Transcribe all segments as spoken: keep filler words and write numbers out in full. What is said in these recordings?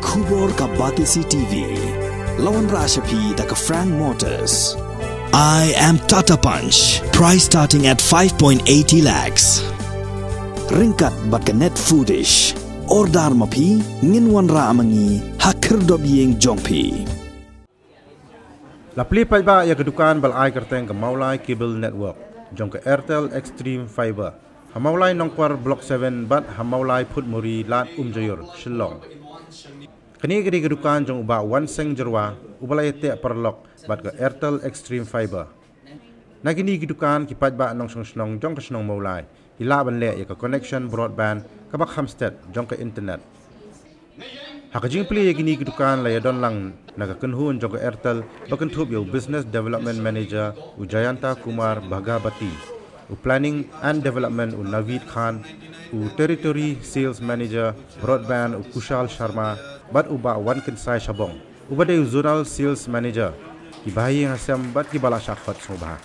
Khubor ka Batesi T V. La wanrah sha phi da ka Frank Motors. I am Tata Punch. Price starting at five point eighty lakhs. Ryngkat bad ka Net Foodish. Order ma phi, ngin wanrah ma ngi ha khyrdop ïing jong phi. La plie paidbah ïa ka dukan ba la ai kyrteng ka Mawlai Cable Network jong ka Airtel Xtreme Fiber ha Mawlai Nongkwar Block seven bad ha Mawlai Phutmuri, Lad Umjaiur, Shillong. Kane ka dei ka dukan jong u Bah Wanseng Jyrwa, uba la ïateh paralok bad ka Airtel Xtreme Fiber. Na kine ki dukan, ki paidbah nongshong shnong jong ka shnong Mawlai ki lah ban leh ïa ka connection broadband kaba kham stet jong ka internet. Ha ka jingplie ïa kine ki dukan, la ïadon lang na ka kynhun jong ka Airtel ba kynthup ïa u Business Development Manager, u Jayanta Kumar Bhagabati, u Planning and Development, u Naveed Khan, u Territory Sales Manager Broadband, u Kushal Sharma, bad u Bah Wankynsai Shabong, uba dei u Zonal Sales Manager. Ki bahaïing hasem bad kiba la shah khot sngewbha.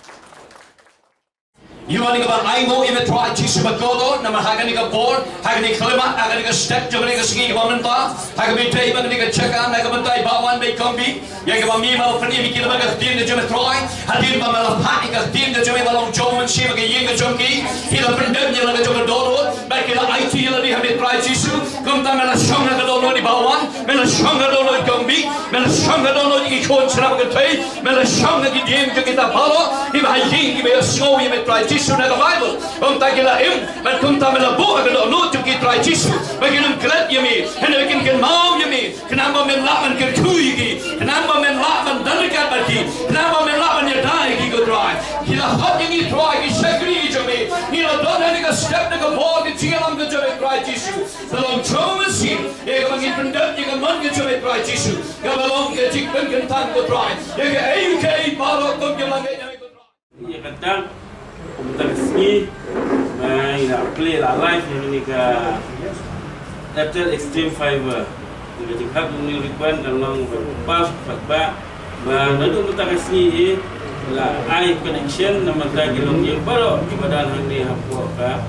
Ïa kane kaba ai nguh ïa me Trai Jisu ba kordor, namar ha kane ka por, ha kane ka khyllipmat, ha kane ka step jong kane ka sngi kaba mynta, ha kaba ïadei bad kane ka jaka, na ka bynta i Bah Wanbeikhongbi, ïa kaba me ma la pynim ïa ki lyngba ka ktien ka jong me Trai, hadien ba me la phah ïa ka ktien ka jong me ba long jong u Mynsiem ha ka ïing ka jong ki, ki la pyndep ïa la ka jong ka dohnud, bad ki la aiti ïa lade ha me Trai Jisu. Kumta me la shong ha ka dohnud i Bah Wan, me la shong ha ka dohnud i Khongbi, me la shong ha ka dohnud i ki khun shnong ka Thei, me la shong ha ki dien jong kita baroh kiba ha ïing kiba ïohsngew ïa me Trai Jisu na ka Baibl. Kumta ki la im, bad kumta me la buh ha ka dohnud jong ki Trai Jisu, ba kin ym klet ïa me, hynrei ba kin kynmaw ïa me, khnang ba men lah ban kyrkhu ïa ki, khnang ba men lah ban don ryngkat bad ki, khnang ba men lah ban ïada ïa ki, ko Trai. Ki la khot ïa ngi Trai, ki shakri jong me, ngi la don ha kane ka step na ka bor ka jingïalam ka jong me Trai Jisu. Ka long jong u Mynsiem, ïa kaba ngin pyndep ïa ka mon ka jong me Trai Jisu, kaba long ka jingpynkyntang, ko Trai, ïa kaei kaei baroh kum ki la ngeit ïa me, ko Trai. Ïa kata, mynta ka sngi, ba ngi la plie la live ïa kane ka Airtel Xtreme Fiber. Ïa ka jingkhap jong u Ri Kwan ka long ba, ba, ba, ba, ba naduh mynta ka sngi hi, la ai connection na mynta ki longïing baroh kiba don hangne hapoh ka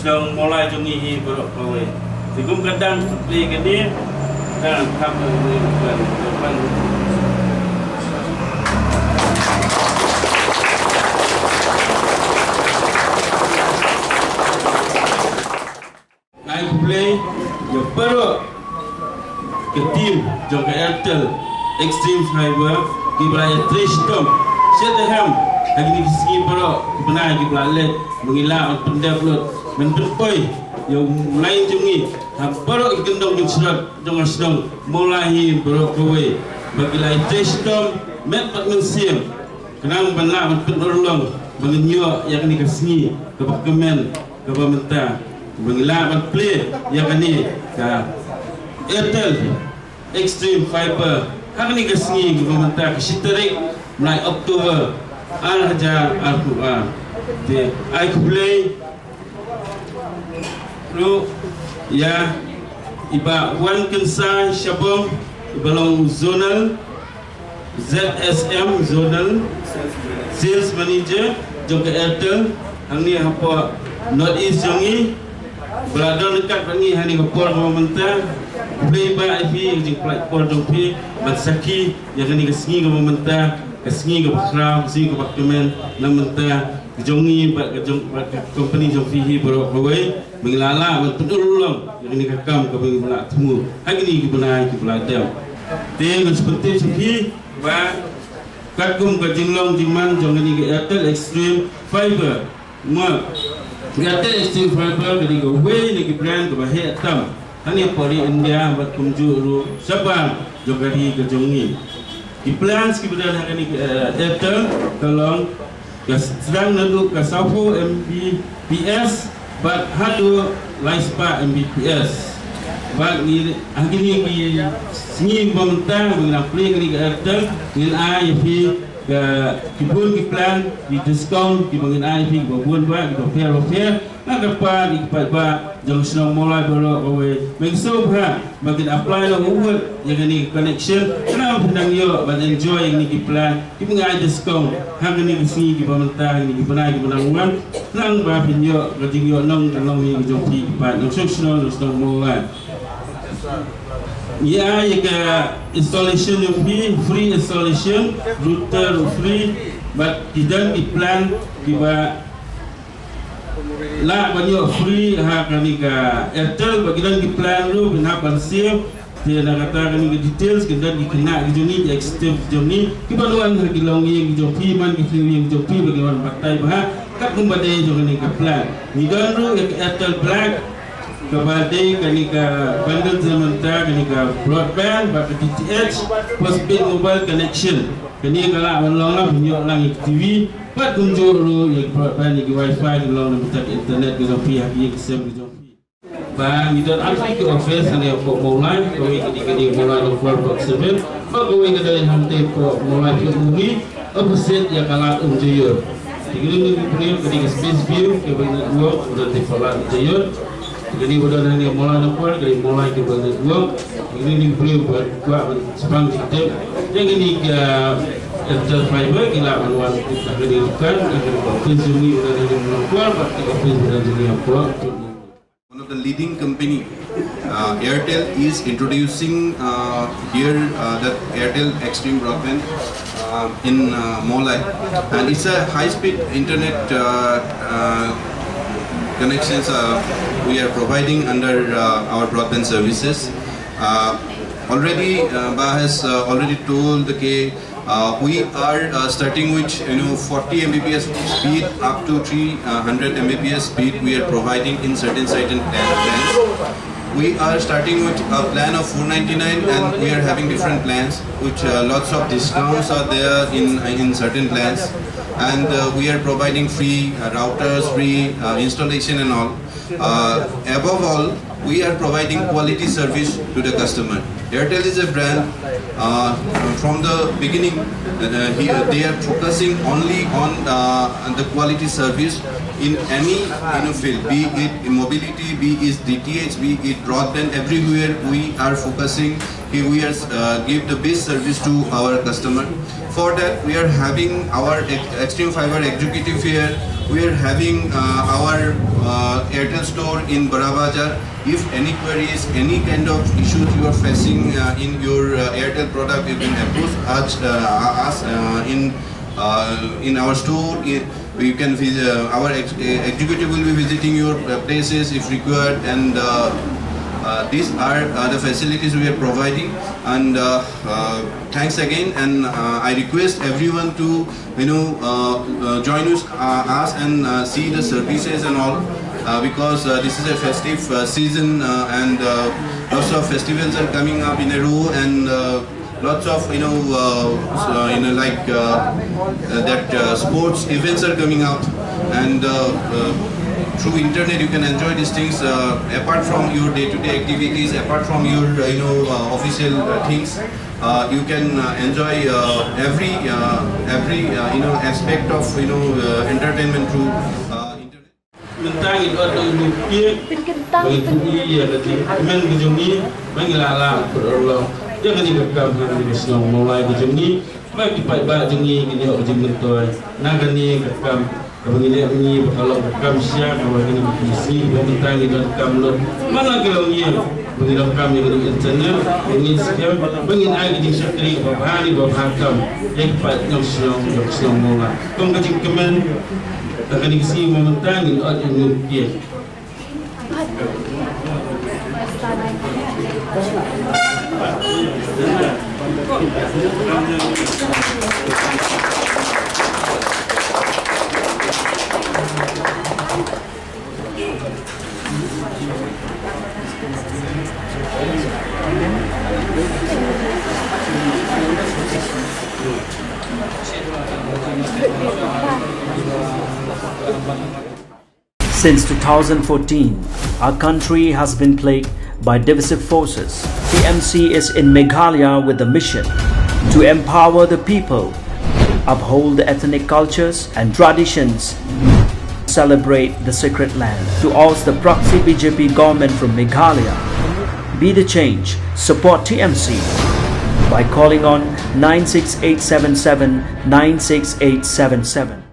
shnong Mawlai jong ngi hi baroh kawei. Te kum ka dang plie kane, dang kham ka dang, dang, dang. Ngai khublei ïa baroh ka team jong ka Airtel Xtreme Fiber kiba la ïatrei shitom shet ha em ha kine ki sngi baroh kiba nai kiba la leit, ba ngi lah ban pyndep lut, ban pynpoi ïa u line jong ngi ha baroh ki kyndong kynshlur jong ka shnong Mawlai hi baroh kawei, ba ki la ïatrei shitom met bad mynsiem. Khnang ban lah ban pynurlong ba ngin ïoh ïa kane ka sngi kaba kmen kaba mynta, ba ngin lah ban plie ïa kane ka Airtel Xtreme Fiber ha kane ka sngi kaba mynta, ka shi tarik u bnai October ar hajar arphew ar. Te ai khublei ruh ïa i Bah Wankynsai Shabong, iba long u Zonal Z S M, Zonal Sales Manager jong ka Airtel hangne hapoh North East jong ngi, ba la don ryngkat bad ngi ha kane ka por kaba mynta. Khublei Bah ïa phi, ïa ka jingpynlait por jong phi ban sakhi ïa kane ka sngi kaba mynta, ka sngi kaba khraw, ka sngi kaba kmen na mynta ka jong ngi bad ka jong, bad ka company jong phi hi baroh kawei, ba ngin lah lah ban pynurlong ïa kane ka kam kaba ngin lah thmu ha kine ki bnai kiba la dep. Te ngan sa pyntip sha phi ba katkum ka jinglong jingman jong kane ka Airtel Xtreme Fiber, ma, ka Airtel Xtreme Fiber ka dei kawei na ki brand kaba heh tam hangne hapoh ri India bad kumjuh ruh shabar jong ka ri ka jong ngi. Ki plans kiba don ha kane ka, eh, Airtel ka long ka sdang naduh ka sawphew M B P S bad haduh lai spah M B P S. Bad ngi ha kine ki sngi ba mynta ba ngi dang plie kane ka Airtel, ngin ai ïa phi ka, ki bun ki plan, ki discount kiba ngin ai ïa phi kiba bun bha, kiba pher ba pher. Nga kyrpad ïa ki paidbah jong shnong Mawlai baroh kawei, me sngewbha ba kin apply noh u wut ïa kane ka connection, khnang ba phin nang ïoh ban enjoy ïa kine ki plan kiba ngi ai discount ha kine ki sngi kiba mynta, ha kine ki bnai kiba nang wan, khnang ba phin ïoh ka jingïohnong ka nongmihkhmat jong phi ki paid nongshong shnong jong shnong Mawlai. Ïa, ïa ka installation jong phi, free installation, router free, bad ki don ki plan kiba lah ban ïoh free ha kane ka Airtel, bad ki don ki plan ruh ban hap ban save. Te na kata kane ka details, ki don ki khynnah ki jong ngi, ki executive ki jong ngi, kiban wan ha ki longïing ki jong phi, man ki longïing ki jong phi, ba ki wan batai bha kat kumba dei jong kane ka plan. Ngi don ruh ïa ka Airtel Black, kaba dei kane ka bundle, mynta kane ka broadband bad ka D T H, postpaid mobile connection. Kane ka lah ban long, lah ban ïoh lang ïa ka T V, bad kumjuh ruh ïa ka broadband, ïa ka wifi, ka long na bynta ka internet ka jong phi ha ki ïing ki sem ka jong phi. Ba ngi don arphew ki office hangne hapoh Mawlai, kawei ka dei ka dei Mawlai Nongkwar Block seven, bad kawei ka dei hangtei hapoh Mawlai Phewlmuri, opposite ïa ka lad Umjaiur. Te kane ka dei ka briew, ka dei ka Space View Cable Network, ba don hapoh lad Umjaiur. Te kane ba don hangne Mawlai Nongkwar, ka dei Mawlai Cable Network. Te kane ka dei ka briew ba kwah ban spang jingtip ïa kane ka Airtel Fiber, ki lah ban wan ha kane ka dukan, ha kane ka office jong ngi ba don hangne Mawlai Nongkwar, bad ka office ba don jong ngi hapoh One of the leading company, uh, Airtel is introducing, uh, here, uh, that Airtel Xtreme Broadband, uh, in, uh, Mawlai, and it's a high-speed internet, uh, uh, connections, uh, we are providing under, uh, our broadband services. Uh, already, uh, Bah has, uh, already told the ke uh, we are, uh, starting with, you know, forty M B P S speed up to three hundred M B P S speed we are providing in certain, certain plan, plans. We are starting with a plan of four ninety-nine, and we are having different plans, which, uh, lots of discounts are there in, in certain plans, and, uh, we are providing free, uh, routers, free, uh, installation and all. Uh, above all, we are providing quality service to the customer. Airtel is a brand, uh, from the beginning, uh, he, they are focusing only on, uh, the quality service in any, you know, field, be it mobility, be it D T H, be it broadband. Everywhere we are focusing, we are, uh, give the best service to our customer. For that, we are having our ex-, Xtreme Fiber executive here. We are having, uh, our, uh, Airtel store in Bora Bazar. If any queries, any kind of issues you are facing, uh, in your, uh, Airtel product, you can approach us, uh, us, uh, in, uh, in our store. In, you can visit, uh, our ex-, uh, executive will be visiting your, uh, places if required, and, uh, uh, these are, uh, the facilities we are providing. And, uh, uh, thanks again, and, uh, I request everyone to, you know, uh, uh, join us, uh, us and, uh, see the services and all, uh, because, uh, this is a festive, uh, season, uh, and, uh, lots of festivals are coming up in a row, and, uh, lots of, you know, uh, uh, you know, like, uh, uh, that, uh, sports events are coming up, and, uh, uh, through internet you can enjoy these things, uh, apart from your day-to-day activities, apart from your, uh, you know, uh, official, uh, things. Uh, you can, uh, enjoy, uh, every, uh, every, uh, you know, aspect of, you know, uh, entertainment through, uh, internet. Mynta ngi dot ngi kiew ba ngi pynïaid ïa ka jingkmen ka jong ngi ba ngi la lah pynurlong ïa kane ka kam ha kane ka shnong Mawlai ka jong ngi, ba ki paidbah jong ngi kin ïoh ka jingmyntoi na kane ka kam kaba ngi leh ngi ba ka long ka kam sha kaba kine ki sngi ba mynta ngi donkam lut man la ka long ïa ba ngi donkam ïa kane ka internet, ba ngi skhem ba ngin ai ka jingshakri kaba bha ne kaba bha kam ïa ki paid nong shnong nong shnong Mawlai. Kum ka jingkmen, ha kane ka sngi ba mynta ngin ot ïa u kiew. Since two thousand fourteen, our country has been plagued by divisive forces. T M C is in Meghalaya with the mission to empower the people, uphold the ethnic cultures and traditions, celebrate the sacred land. To oust the proxy B J P government from Meghalaya, be the change, support T M C by calling on nine six eight seven seven nine six eight seven seven.